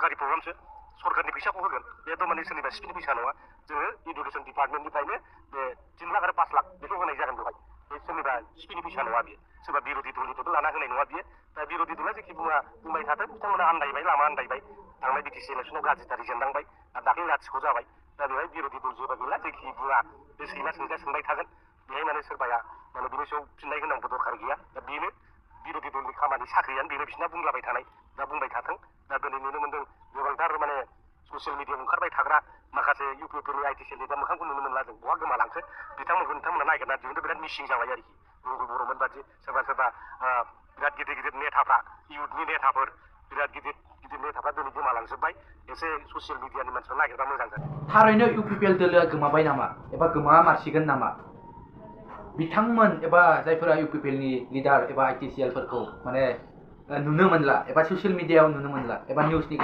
सरकारि प्रग्रामसो सरकारनि फैसाखौ होगोन बेथ' माने सोरनिबा सिपिनि फैसा नङा जोङो इडुकेसन डिपार्टमेन्टनिफ्रायनो बे 3 लाख आरो 5 लाख बेखौ होनाय जागोन बेवहाय बे सोरनिबा सिपिनि फैसा नङा बियो सोरबा बिर'धि दलनिफ्रायबो लाना होनाय नङा बियो दा बिर'धि दला जेखि बुंबाय थाथों बिथांमोना आन्दायबाय लामा आन्दायबाय थांनाय बिटिसि इलेक्सनाव गाज्रिथारै जेननांबाय आरो दाख्लै लाथिख' जाबाय दा बेवहाय बिर'धि दल जेबो गैला जेखि बुङा बे सैमा सोंजा सोंबाय थागोन बेहाय माने सोरबाया माने बिनि सायाव फिननाय होनांगौ दरखार गैया दा बेनो बिर'धि दलनि खामानि साख्रियानो बेनो बिसिना बुंलाबाय थानाय दा बुंबाय थाथों दा दिनै नुनो मोन्दों गोबांथार माने ससियेल मिडियायाव ओंखारबाय थाग्रा माखासे इउपिपिएलनि आइटिसिएलनि दा मोखांखौ नुनो मोनला जों बहा गोमालांखो बिथांमोनहा नागिरना दिहुननो बिराद मिसिं जाबाय आरोखि रुंगु बर'मोन बादि सोरबा बिराद गिदिर नेताफ्रा इउथनि नेताफोर बिराद गिदिर नेताफ्रा दिनै गोमालांजोब्बाय एसे ससियेल मिडियानि मानसिफ्रा नागिरबा मोजां जागोन थारैनो इउपिपिएल दोलोआ गोमाबाय नामा एबा गोमामारसिगोन नामा बिथांमोन एबा जायफोरा इउपिपिएलनि लिडार एबा आइटिसिएलफोरखौ माने नुनो मोनला एबा ससियेल मिडियायाव नुनो मोनला एबा निउसनि